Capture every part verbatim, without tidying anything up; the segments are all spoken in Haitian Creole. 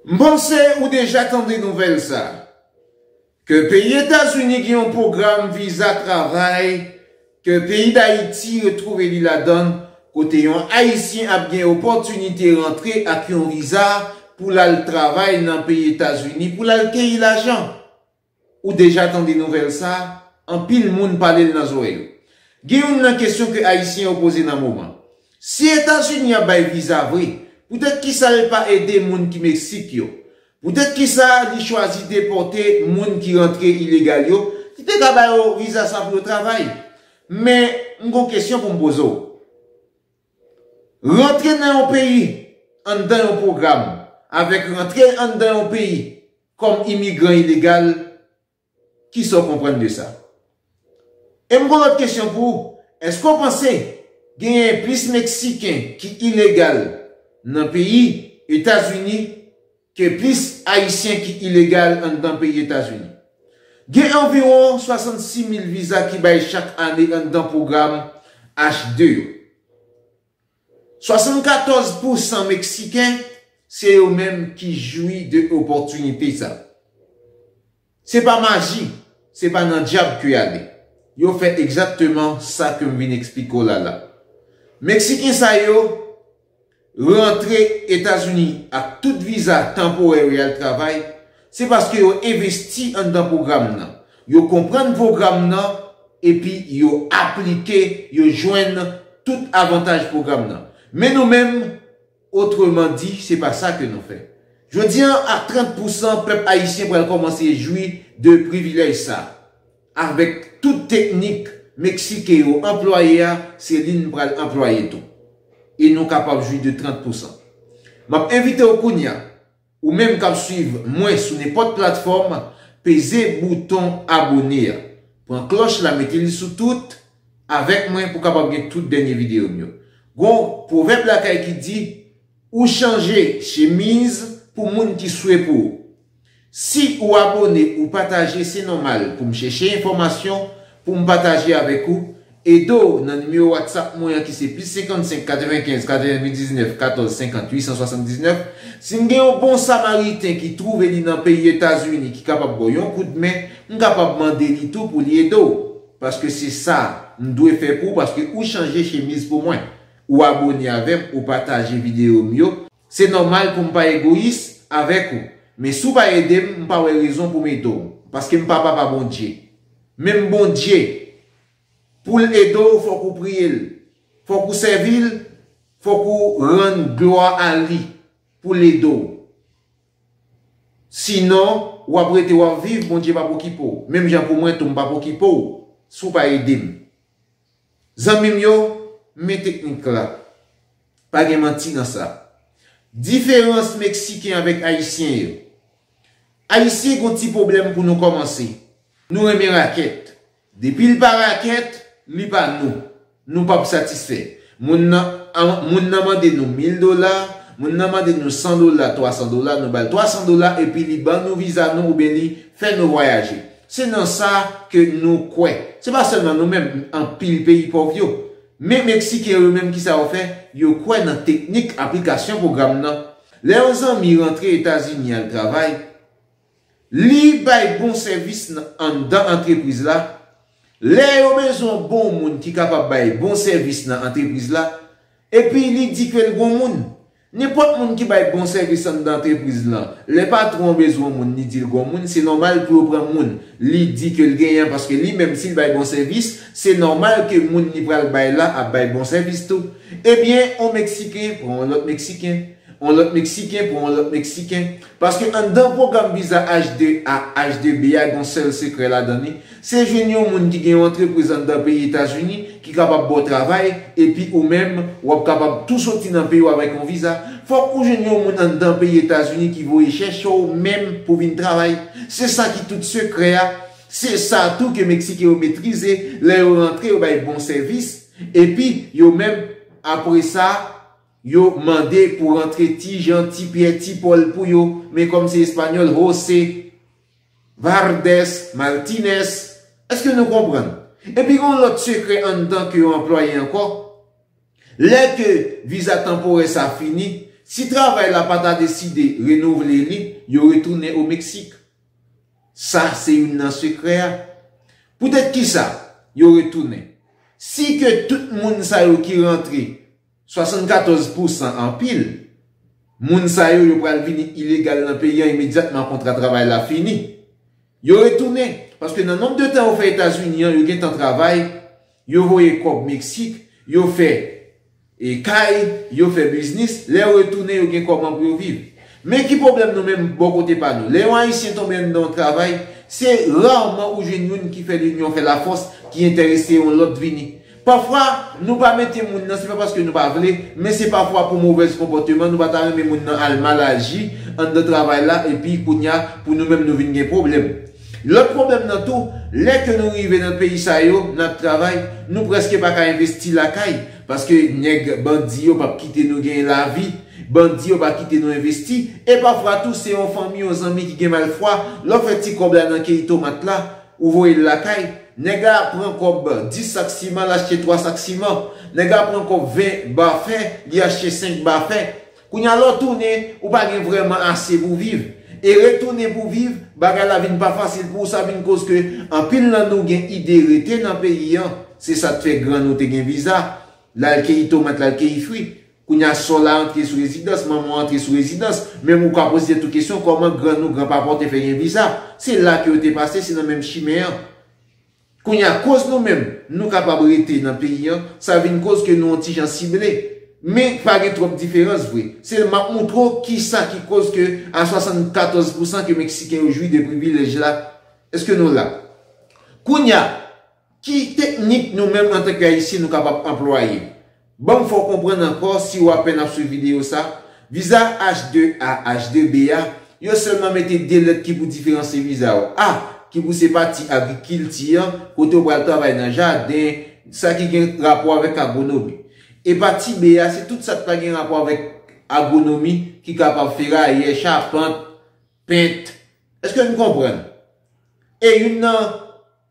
M panse ou deja tande nouvèl sa, ke peyi Etazini gen yon pwogram viza travay ke peyi Dayiti retwouve li ladan, kote yon Ayisyen ap gen opòtinite rantre ak yon viza pou l al travay nan peyi Etazini, pou l al keyi lajan. Ou deja tande nouvèl sa, anpil moun pale l nan zòrèy yo. Gen youn nan kesyon ke Ayisyen yo poze nan moman. Si Etazini ap bay viza vre, poutèt kisa l pa ede moun ki Meksik yo? Poutèt kisa li chwazi depòte moun ki rantre ilegal yo, ki te ka ba yo viza sa pou yo travay? Men, m gon kesyon pou m poze w. Rantre nan yon peyi anndan yon pwogram, avèk rantre anndan yon peyi kòm imigran ilegal, kisa w konprann de sa? E m gon lòt kesyon pou ou. Èske w panse genyen plis Meksiken ki ilegal nan peyi Etazini ke plis Ayisyen ki ilegal anndan peyi Etazini? Gen anviwon swasannsis mil viza ki bay chak ane anndan pwogram H de yo. Swasannkatòz pousan Meksiken, se yo menm ki jwi de opòtinite sa. Se pa maji, se pa nan dyab ke y ale. Yo fè egzakteman sa ke m vin eksplike w la la. Meksiken sa yo rantre Etazini ak tout viza tanporè yo y al travay, se paske yo envesti anndan pwogram nan. Yo konprann pwogram nan, epi yo aplike, yo jwenn tout avantaj pwogram nan. Men nou menm, otreman di, se pa sa ke nou fè. Jodi an, ak trant pousan, pèp ayisyen pral kòmanse jwi de privilèj sa, avèk tout teknik Meksiken yo anplwaye a, se li n pral anplwaye tou. E nou kapab jwi de trant pousan. M ap envite w kounye a, ou menm k ap swiv mwen sou nenpòt platfòm, peze bouton abone a. Pran klòch la, mete li sou tout, avèk mwen pou w kapab gen tout dènye videyo m yo. Gon pwovèb lakay ki di, ou chanje chemiz pou moun ki swe pou ou. Si ou abone, ou pataje, se nòmal pou m chèche enfòmasyon pou m pataje avèk ou. Ede w nan nimewo WhatsApp mwen an ki se plis senkannsenk, katrevenkenz, katrevendiznèf, katòz, senkant, uit san swasanndiznèf. Si m gen yon bon samariten ki twouve li nan peyi Etazini ki kapab ba w yon koudmen, m kapab mande li tou pou li ede w. Paske se sa m dwe fè pou ou, paske ou chanje chemiz pou mwen. Ou abone avè m, ou pataje videyo m yo. Se nòmal pou m pa egoyis avèk ou. Men si w pa ede m, m pa wè rezon pou m ede w. Paske m pa papa Bondye. Menm Bondye, pou l ede w, fòk ou priye l. Fòk ou sèvi l, fòk ou rann glwa a li pou l ede w. Sinon, w ap rete, w ap viv, Bondye p ap okipe w. Menm jan pou mwen tou, m p ap okipe w si w pa ede m. Zanmi m yo, men teknik la. Pa gen manti nan sa. Diferans Meksiken avèk Ayisyen yo. Ayisyen gon ti pwoblèm pou nou kòmanse. Nou renmen rakèt. Depi l pa rakèt, li pa nou. Nou p ap satisfè. Moun nan, an, moun nan mande nou mil dola, moun nan mande nou san dola, twa san dola, nou ba l twa san dola, epi li ban nou viza nou oubyen li fè nou vwayaje. Se nan sa ke nou kwè. Se pa sèlman nou menm, anpil peyi pòv yo. Men Meksiken yo menm, kisa yo fè? Yo kwè nan teknik aplikasyon pwogram nan. Lè yon zanmi rantre Etazini al travay, li bay bon sèvis nan, anndan antrepriz la. Lè yo bezwen bon moun ki kapab bay bon sèvis nan antrepriz la, epi li di ke l gon moun. Nenpòt moun ki bay bon sèvis anndan antrepriz lan, lè patwon an bezwen moun, li di l gon moun, se nòmal pou yo pran moun li di ke l genyen, paske li menm, si l bay bon sèvis, se nòmal ke moun li pral bay la ap bay bon sèvis tou. Ebyen, on Meksiken pran on lòt Meksiken, on lòt Meksiken pran on lòt Meksiken. Paske anndan pwogram viza H de A, H de B a, gen yon sèl sekrè ladan li, se jwenn yon moun ki gen yon antrepriz anndan peyi Etazini ki kapab ba w travay, epi ou menm, w ap kapab tou soti nan peyi w avèk yon viza. Fòk ou jwenn yon moun anndan peyi Etazini ki voye chèche w menm pou vin travay. Se sa ki tout sekrè a. Se sa tou ke Meksiken yo metrize. Lè yo rantre, yo bay bon sèvis. Epi, yo menm, apre sa, yo mande pou rantre ti Jan, ti Pyè, ti Pòl pou yo. Men kòm se espanyòl, José, Valdés, Martínez. Èske nou konprann? Epi, gen yon lòt sekrè anndan ke yo anplwaye ankò. Lè ke viza tanporè sa fini, Si travay la pa ta deside renouvle li, yo retounen o Meksik. Sa se youn nan sekrè a. Poutèt kisa yo retounen? Si ke tout moun sa yo ki rantre, swasannkatòz pousan anpil, moun sa yo, yo pral vini ilegal nan peyi an imedyatman kontra travay la fini. Yo retounen, paske nan nonb de tan yo fè Etazini an, yo gentan travay, yo voye kòb Meksik, yo fè e kay, yo fè biznis, lè yo retounen, yo gen kòman pou yo viv. Men ki pwoblèm nou menm bò kote pa nou? Lè yon Ayisyen tonbe anndan yon travay, se raman ou jwenn youn ki fè linyon fè lafòs, ki enterese yon lòt vini. Pafwa, nou pa mete moun nan, se pa paske nou pa vle, men se pafwa pou movèz konpòteman, nou pa ta renmen moun nan al mal aji anndan travay la, epi kounye a, pou nou menm nou vin gen pwoblèm. Lòt pwoblèm nan tou, lè ke nou rive nan peyi sa yo, n ap travay, nou prèske pa ka envesti lakay, paske nèg bandi yo p ap kite nou gen lavi, bandi yo pa kite nou envesti, e pafwa tou se yon fanmi, yon zanmi ki gen malfwa, lè w fè ti kòb la nan keyi tomat la, ou voye l lakay, nèg la pran kòb dis sak siman, l achte twa sak siman, nèg la pran kòb ven ba fè, li achte senk ba fè. Kounye a lè w tounen, ou pa gen vrèman ase pou viv. E retounen pou viv, bagay la vin pa fasil pou ou, sa vin koz ke anpil nan nou gen ide rete nan peyi an. Se sa k fè grann ou te gen viza, l al keyi tomat, l al keyi fwi. Kounye a sò la antre sou rezidans, manman w antre sou rezidans. Menm ou ka poze tèt ou kesyon, kòman grann ou, granpapa w te fè gen viza? Se la ke yo te pase, se nan menm chimen an. Kounye a, koz nou menm, nou kapab rete nan peyi an, sa vin koz ke nou yon ti jan sible. Men pa gen twòp diferans vre. Se m ap montre w kisa ki koz ke a swasannkatòz pousan ke Meksiken yo jwi de privilèj la. Èske nou la? Kounye a, ki teknik nou menm antanke Ayisyen nou kapab anplwaye? Ban m fè w konprann ankò, si w apèn ap swiv videyo sa, viza H de A, H de B a, yo sèlman mete de lèt ki pou diferansye viza yo. A, ki pou se pati agrikilti an, kote w pral travay nan jaden, sa ki gen rapò avèk agwonomi. E pati B a, se tout sa k pa gen rapò avèk agwonomi, ki kapab ferayè, chapant, pent. Èske n konprann? E youn nan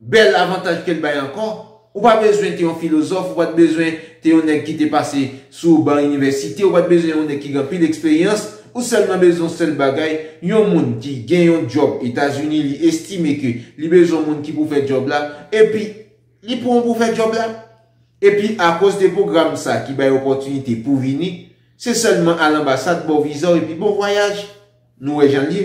bèl avantaj ke l bay ankò, ou pa bezwen te yon filozòf, ou pa t bezwen te yon nèg ki te pase sou ban inivèsite, ou pa t bezwen yon nèg ki gen anpil eksperyans, ou sèlman bezwen yon sèl bagay, yon moun ki gen yon djòb Etazini, li estime ke li bezwen yon moun ki pou fè djòb la, epi li pran w pou fè djòb la. Epi akoz de pwogram sa ki bay opòtinite pou vini, se sèlman al anbasad, ba w viza w epi bon vwayaj. Nou wè jan l ye,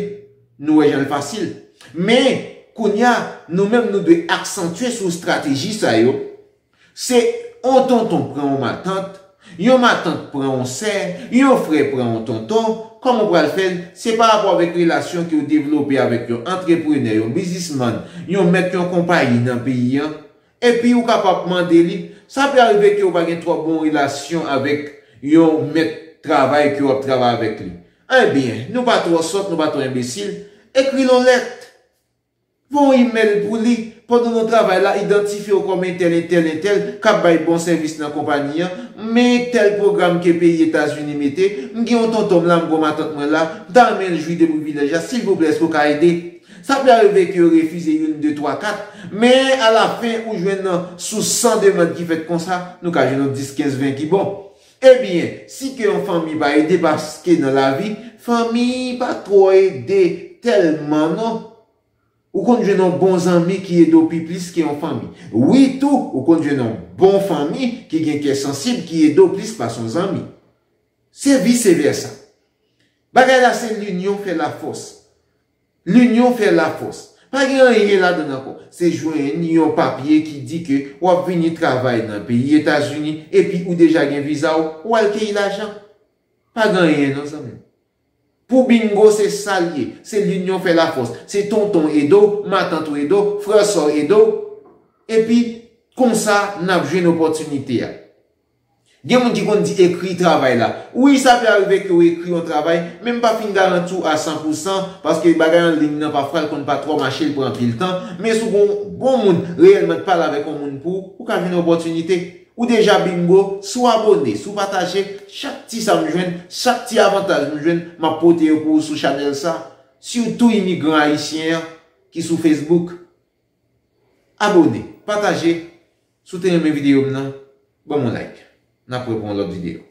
nou wè jan l fasil. Men, kounye a, nou menm nou dwe aksantye sou estrateji sa yo. Se yon tonton pran yon matant, yon matant pran yon sè, yon frè pran yon tonton. Kòman w pral fè l? Se pa rapò avèk relasyon ke w devlope avèk yon antreprenè, yon biznismann, yon mèt yon konpayi nan peyi an. Epi ou kapab mande li, sa pè arive ke ou pa gen twò bon relasyon avèk yon mèt travay ke w ap travay avèk li. Ebyen, nou pa twò sòt, nou pa twò enbesil, ekri l yon lèt. Voye yon imèl pou li, pandan nou travay la, idantifye w kòm entèl, entèl, entèl, k ap bay bon sèvis nan konpayi an, men tèl pwogram ke peyi Etazini mete, m gen yon tonton m la, m gen yon matant mwen la, m ta renmen l jwi de privilèj la, silvouplè, èske w ka ede? Sa pè arive ke yo refize youn, de, twa, kat, men alafen ou jwenn sou san demann ki fèt konsa, nou ka jwenn yon dis, kenz, ven ki bon. Ebyen, si ke yon fanmi pa ede, paske nan lavi, fanmi pa twò ede tèlman non. Ou konn jwenn yon bon zanmi ki ede w pi plis ke yon fanmi. Wi tou, ou konn jwenn yon bon fanmi ki gen kè sansib ki ede w plis pase yon zanmi. Se vise vèsa. Bagay la se linyon fè lafòs. Linyon fè lafòs. Pa gen anyen ladan l ankò. Se jwenn yon papye ki di ke w ap vini travay nan peyi Etazini epi ou deja gen viza w, ou al keyi lajan. Pa gen anyen non, zanmi m. Pou bingo, se sa l ye. Se linyon fè lafòs. Se tonton w ede w, matant ou ede w, frè sè w ede w. Epi, konsa, n ap jwenn opòtinite a. Gen moun ki konn di ekri travay la. Wi, sa pè arive ke w ekri yon travay, men m pa fin garanti w a san pou san, paske bagay an liy nan pafwa l konn pa twò mache, l pran anpil tan. Men si w gon bon moun reyèlman t pale avèk yon moun pou ou, ou ka jwenn opòtinite. Ou deja bingo, si w abone, si w pataje, chak ti sa m jwenn, chak ti avantaj m jwenn, m ap pote yo pou ou sou chanèl sa. Sitou imigran ayisyen an ki sou Facebook. Abone, pataje, si w te renmen videyo m nan, ban m yon like. N ap wè pou yon lòt videyo.